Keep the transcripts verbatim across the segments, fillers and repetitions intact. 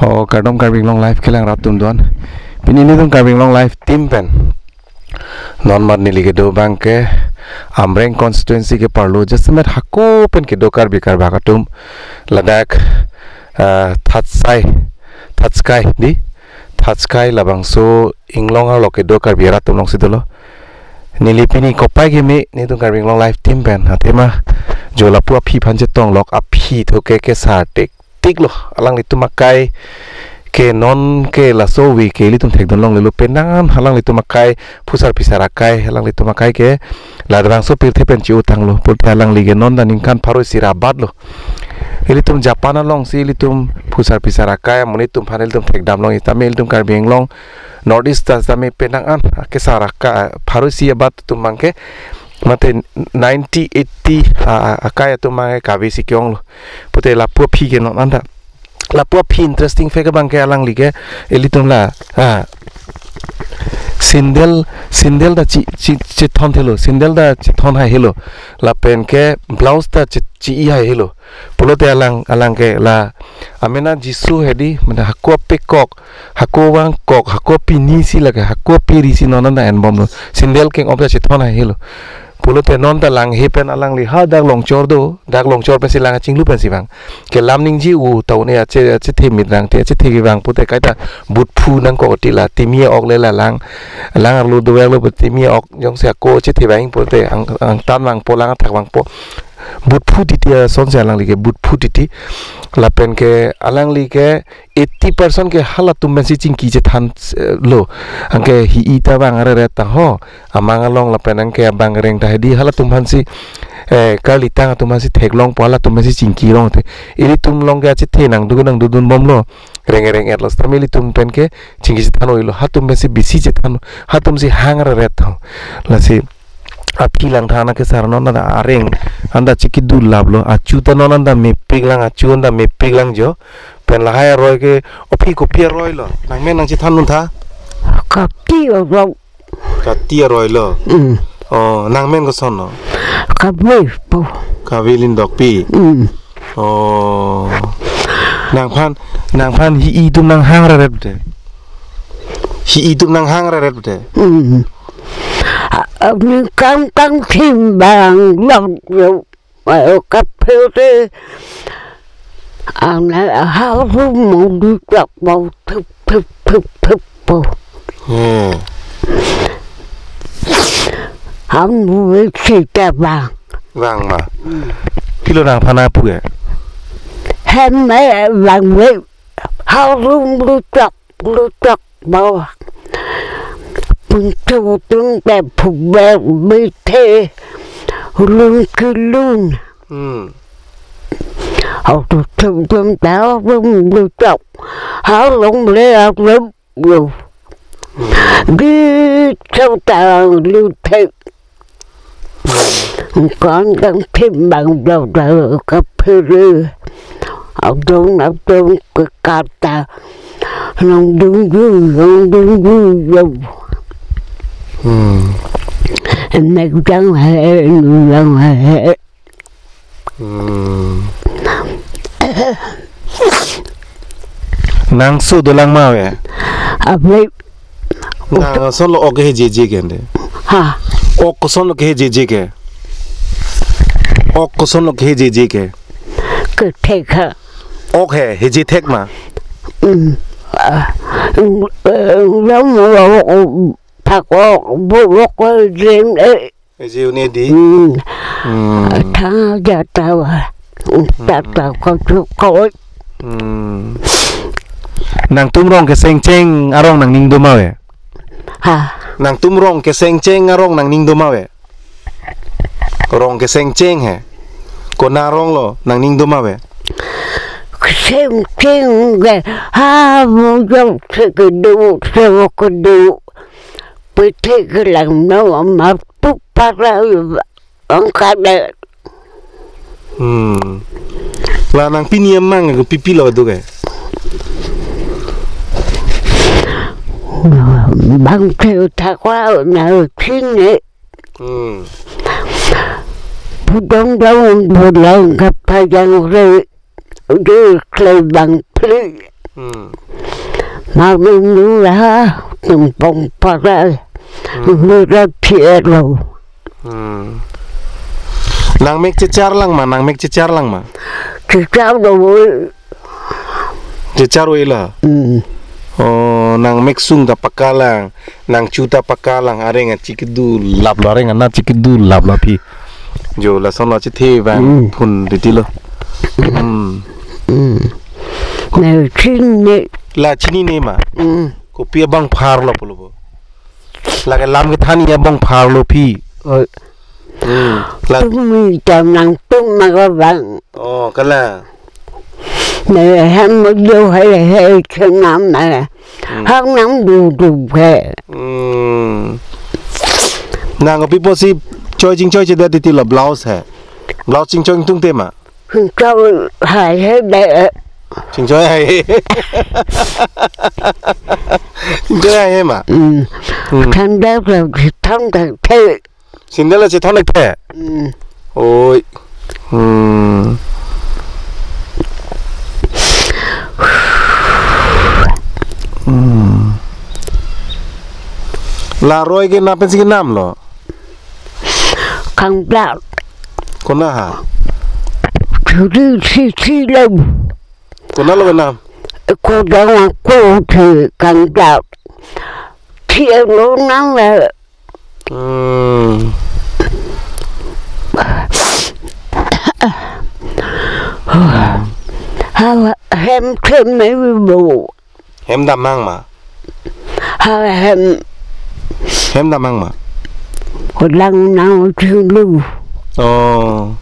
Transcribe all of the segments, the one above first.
O kardom Karbi Anglong Live kelang rat atum doan. Pini nelitum Karbi Anglong Live team pen non mar neli kedo abang ke Amreng constituency ke parlo jasemet hako pen kedo Karbi Karbak atum ladak, ah, Thatsai, Thatskai di, Thatskai labangso inglong arlo kedo Karbi rat atum alongsi dolo. Neli pini kopai keme nelitum Karbi Anglong Live team pen athema jo lapu aphi aphan chetong lok, aphi tho ke kesar tik tik lo. Alanglitum akai ke non ke laso ave ke ilitum thekdun longlelo, penang alanglitum akai, phusar phisar akai, alanglitum akai ke labangso pirthe pen che-o tanglo. Pulote alangli ke non ta ningkan pharo isi ra abat lo. Ilitum Japan alongsi ilitum phusar phisar akai amonit atum aphan ilitum thekdam long, tame ilitum Karbi Anglong North East ta tame penang an kesar akai pharo isi abat atum abang ke mate ninety eighty, ah, ah, akai atum abang ke kave si ke-ong lo. Pulote lapu aphi ke non anta. Lapu aphi interesting fact abang ke alangli ke ilitum la, ah, sandal, sandal ta che, che, chethon thelo, sandal ta chethon hai helo. Lapen ke blouse ta che, che-i hai helo. Pulote alang, alang ke la amena Jisu hedi, mane hako apekok, hako vangkok, hako apini si lake, hako apiri si non anta enbomlo. Sandal keng-op ta chethon hai helo. Pulote non ta langhe pen alangli ha dak Longchor do, dak Longchor pensi lang achinglu pensi vang. Ke lam ningje u ta un-e ache, achethe midrang te, achethe kevang pulote kaita butphu nangkok ti la, timi ok le la lang, lang arlo doveklo pulote timi ok jongsi ako achethe vang pulote ang, angtan vangpo, lang athak vangpo. Butphu titi asonsi alangli ke butphu titi. Lapen ke alangli ke eighty percent ke halatum pensi chingki chethan, eh, lo. Anke hi-i ta vang areret ta ho. Amang along lapen anke abang reng ta hedi halatum aphansi, eh, karlitang atum aphansi theklongpo, halatum aphansi chingki rong te. Ilitum along ke achethe nangdo nangdodun bomlo. Reng reng-etlo sitame ilitum pen ke chingki chethan oilo. Hatum pensi bisi chethan. Hatumsi hang areret ho. Lasi aphi langtha na kesar non anta areng anta chiki dulaplo, achu ta non anta mepik lang, achu anta mepik lang jo. Pen lahai aroi ke, o aphi kopi aroi lo? Nangmen nangchethan un tha. Kati aroi. Kati aroi lo. Mm. O, nangmen koson lo? Kave po. Kave Lindokpi. Mm. O. Nangphan, nangphan hi-i atum nanghang areret te. Hi-i atum nanghang areret te. Mm. A, a, ningkan kangthim abang lok lo. Ayo kaphere. Ang na hau rum mong du tak bau thup thup thup thup po. Hmm. Ham bu si ta vang. Vang ma. Pilo nangphan apu e? Hem me vang me. Hau rum lu tak lu tak bau. Pun tu tung te phu be bi the. Lun ki lun. Hmm. Hau tu tum tum ta rum lu tak. Hau long le hau rum lu. Hmm. Di chau ta lu the. Kon kangthim abang dau dau kaphere. Adong adong ke kata. Nang dung dung, nang dung dung, dung. Hmm. Mek jang he, nu jang he. Hmm. Nangso dolang ma ave? Ave. Nang son lo ok hejeje ke nde? Ha. Ok koson lo kehejeje ke? Ok koson lo kehejeje ke? Kethek ha. Ok he, heje thek ma? Mm. Ah, mm, eh, lam lo, thak ok, bu ok, jem, eh. Heje un-e di? Mm. Hmm. Thang ja ta va. Ta ta ko chu ko. Hmm. Nangtum rong kesengcheng arong nangning do ma ave? Ha. Nangtum rong kesengcheng arong nangning do ma ave? Rong kesengcheng he. Konat arong lo nangning do ma ave? Kesengcheng ke ha mo jong se kedo se mo kedo. Pete kelang no ma pu para ang kade. Hmm. La nang pini amang ko pipi lo do ke? Bang ke thak wa na chine. Hmm. Pudong dong pulang ke pajang re. Di klei bang phli. Hmm. Mabindu la tumpong parai. Hmm. Lura piero. Hmm. Nangmek chechar lang ma, nangmek chechar lang ma. Chechar do. Chechar oi la. Hmm. Oh, nangmek sung ta paka lang, nangchu ta paka lang, areng achi kedo lap lo, areng anat achi kedo lap lo aphi. Jo lason lo chethe vang. Hmm. Phun titi lo. Hmm. Hmm. Na chini ne. La chinine ma. Hmm. Kopi abang phar lo pulo bo. Lake lam kethan abang phar lo aphi. Oh. Hmm. La. Tumi jam nangtum ma ko bang. Oh, kala. Ne hem mo jo hai hai chenam na. Hmm. Hak nangdu du he. Hmm. Nang kopi pusi choi chingchoi chedet titi lo blouse he. Blouse chingchoi tungte ma. Chingchoi hai he de. Chingchoi hai. Chingchoi hai ma. Hmm. Hmm. Thang de thang de the. Sandal chethan thekthe. Hmm. Oi. Hmm. Hmm. La roi ke na pensi kenam lo. Kangdak. Kona ha? Churi si si lo. Kona lo kenam? Kodang ako the kangdak. Thia lo nang la. Hmm. Ha hem the me bo. Hem damnang ma? Ha hem. Hem damnang ma? Kolang nang chulu. Oh.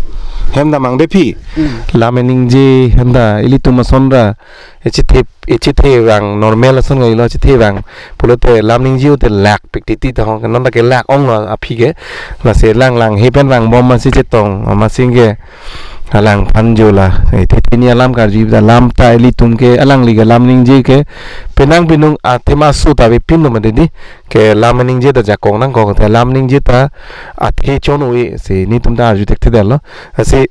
Hem damnang de aphi. Hmm. Lam ningje hem ta ilitum asonra. Echethe, echethe vang normal ason ngai lo chethe vang. Pulote lam ningje te lakpik titi ta hong, non ta ke lak ong lo aphi ke. Lasi lang lang he pen vangbom masi chetong, masi ke alangphan jo la. Eh, titi ni alam karju ta lam ta ilitum ke alangli ke lam ningje ke penang penung athema su ta vepin lo mati di. Ke lam ningje ta jakong nangkok te lam ningje ta athe chon oi si netum ta arju thekthedetlo. Lasi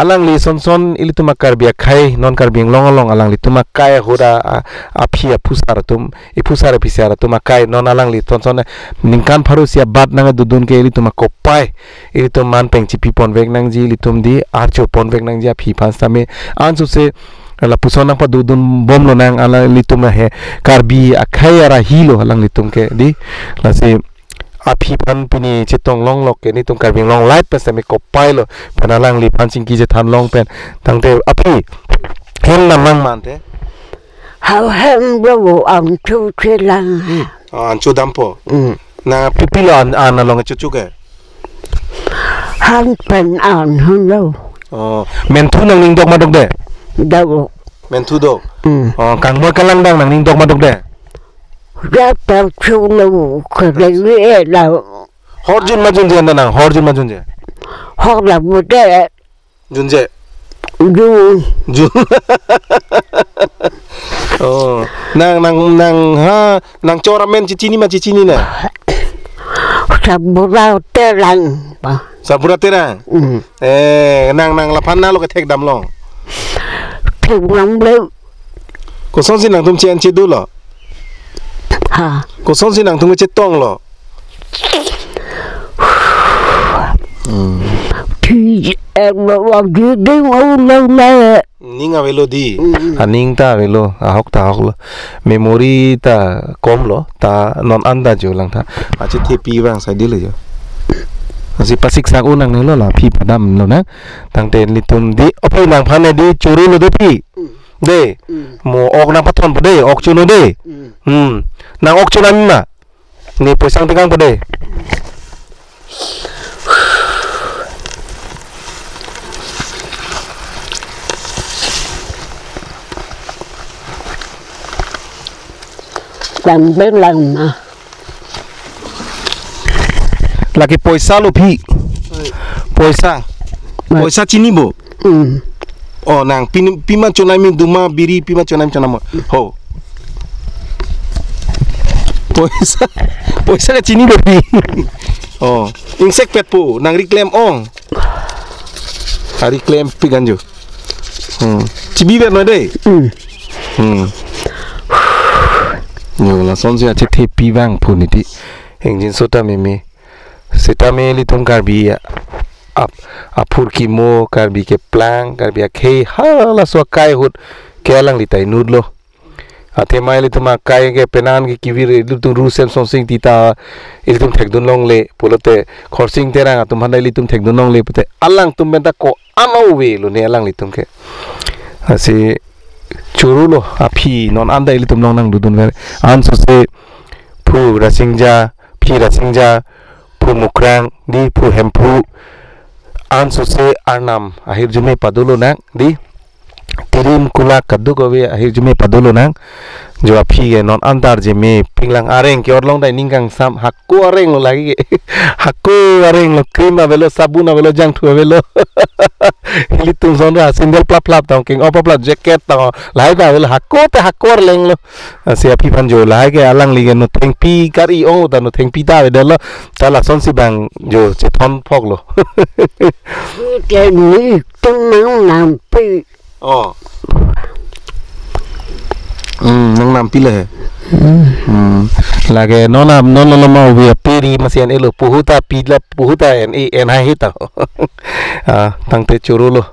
alangli son son ilitum a-Karbi akhei, non Karbi Anglong along alanglitum akai ahut a, a, aphi aphusar atum, ephusar ephisar atum akai non alangli son son ningkan pharo isi abat nangdodun ke ilitum akopai, ilitum man peng chipi ponvek nangji, ilitum di archo ponvek nangji aphi aphan sitame ansose lapuson nangpadodun bomlo nang alanglitum ahe Karbi akhei arahi lo alanglitum ke di. Lasi aphi aphan pini chetong longlok ke netum Karbi Anglong Live pen sitame kopai lo pen alangliphan chingki chethan long pen tangte aphi hem damnang ma ante? Ha hem lo an chu chelang ha. Oh, an chu dampo. Mm. Na pipi lo an, an along chuchu ke? Han pen an hon lo. Oh, menthu nangning dok ma dok de? Dok. Menthu dok. Mm. Oh, kangmoi kalangdang nangning dok ma dok de? Dak ta chu lo kare we la. Hor jun ma junje anta nang, hor jun ma junje? Hor la bu de. Junje? Jun. Jun. Oh, nang, nang, nang, ha, nang chor amen chechini ma chechini na? Sabura Terang ba. Sabura Terang? Mm. Eh, nang, nang laphan na lo kethek damlong. Thek damlo. Kosonsi nangtum chen chedu lo? Ha. Kosonsi nangtum chetong lo? Hmm. Thi, eh, lo, lo, di, di, lo, lo, lo. Ning avelo di. Hmm. Aning ta avelo, ahok ta ahok lo. Memory ta kom lo, ta non anta jo lang ta. Achi thepi vang sai di lo jo. Asi pasik sak unang ne lo la phi padam lo na. Tangte ilitum di, opo nangphan ne di churu lo de phi. Hmm. De. Hmm. Mo ok nangpathon po de, ok chuno de. Hmm. Hmm. Nang ok chunam ma. Ne poisa tekang po de. Lam belang ma. Lake poisa lo phi. Oi. Poisa. Oi. Poisa chini bo. Mm. Oh, nang pin-, pima chonai mi duma biri pima chonai chonam. Ho. Poisa, poisa ke chini bo phi. Oh, ingsek pet po, nang reklem ong. Ari klem pi ganjo. Hmm. Chibi ver noi de. Hmm. Hmm. Yo, lasonsi achethepi vangphu niti. Ingjinso ta meme. Seta me ilitum Karbi a-, ap-, aphurkimo, Karbi keplang, Karbi akhei, halaso akai ahut ke alangli ta inutlo. Athema ilitum akai ke penan ke kevir, ilitum Ru Semsonsing Ingti ta ilitum thekdun longle, pulote Khorsing Terang atum aphan ta ilitum thekdun longle, pute alangtum penta ko-an aovelo ne alanglitum ke. Lasi choro lo, aphi non anta ilitum along nangdodunver. Ansose phu Rasingja, phi Rasingja, phu Mukrang, dei phu Hemphu, ansose Arnam ahirjume padolonang, dei Tirim Kulak kadokave ahirjume padolonang. Jo aphi ke non anta arjume pinglang areng ke-orlong dai ning kangsam, hako areng lo lake ke. Hako areng lo, cream avelo, sabun avelo, jangthu avelo. Ilitum ason ra sandal plap plap tang, keng-o plap plap, jacket tang, lahai ta avelo, hako te hako areng lo. Lasi aphi aphan jo lahai ke alangli ke nothengpi kar-i ong ta nothengpi ta avedetlo, ta lasonsi bang jo chethon phoklo. Ke nelitum nangnampi. Oh. Hmm, nangnampi le he. Hmm. Hmm. Lake non am, non lo ma ubi apiri masi an-elo, puhu ta pi la, puhu ta en-e, en hai hita. Ah, tangte choro lo.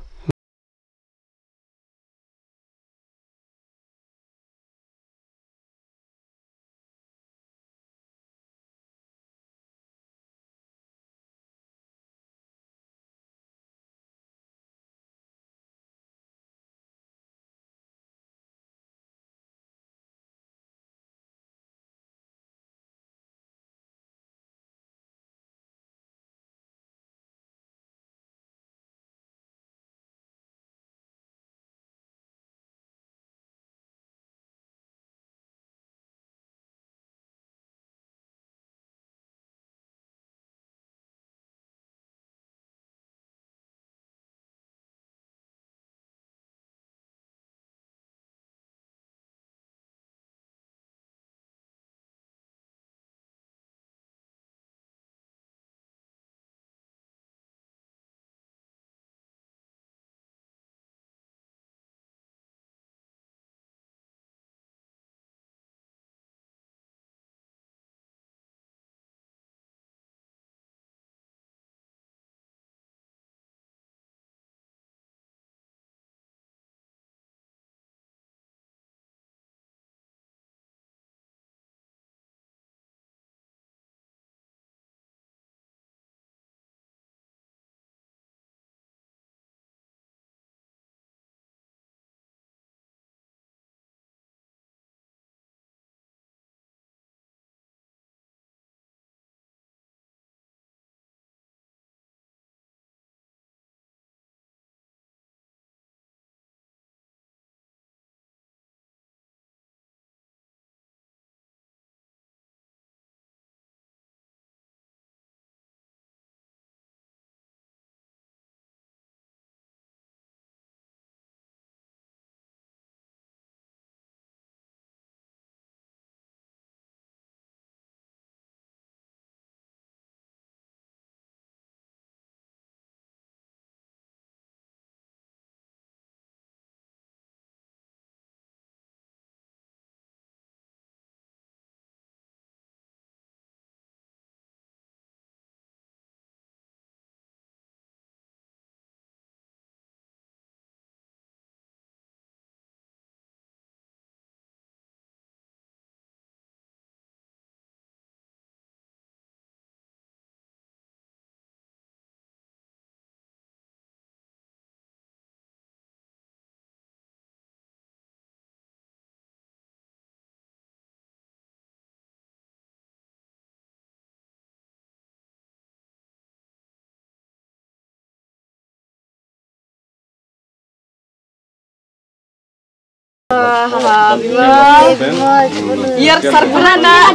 Yar sarpurana.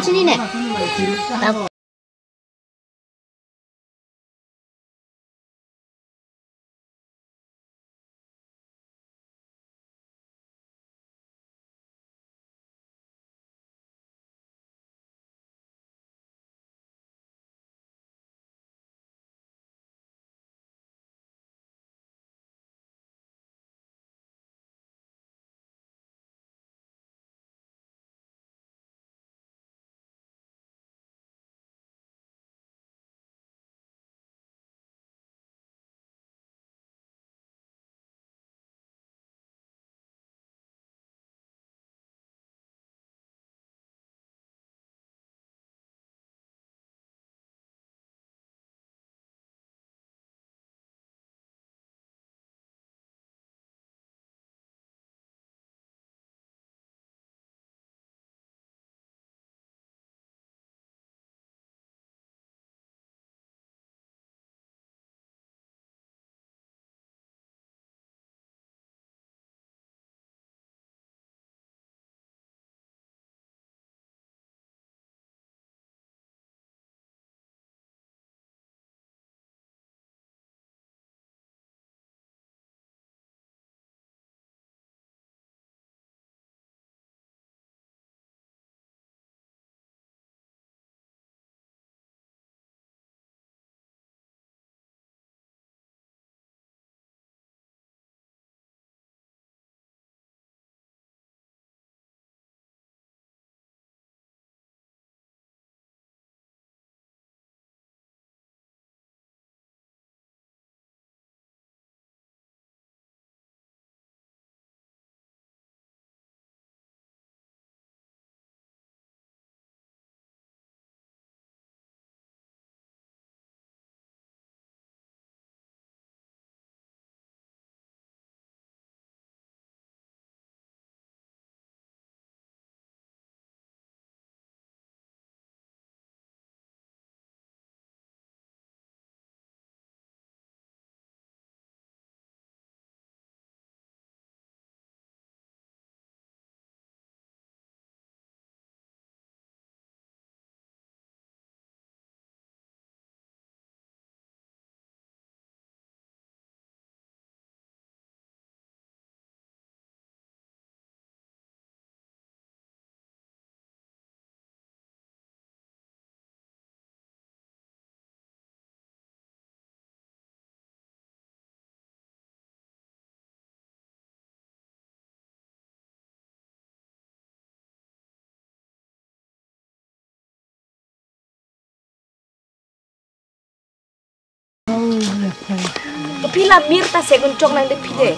Kopi la mir ta se gunchok nang de phi de.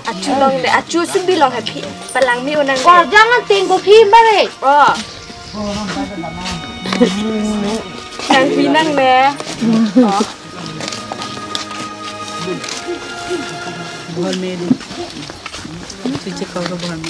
Achu long de, achu sumbi long ha phi. Palang mi unang de. Korjang an ting kopi bare. Oh. Nang pi nang ne. Oh. Bhol me di. Tuche kau ke bhol me.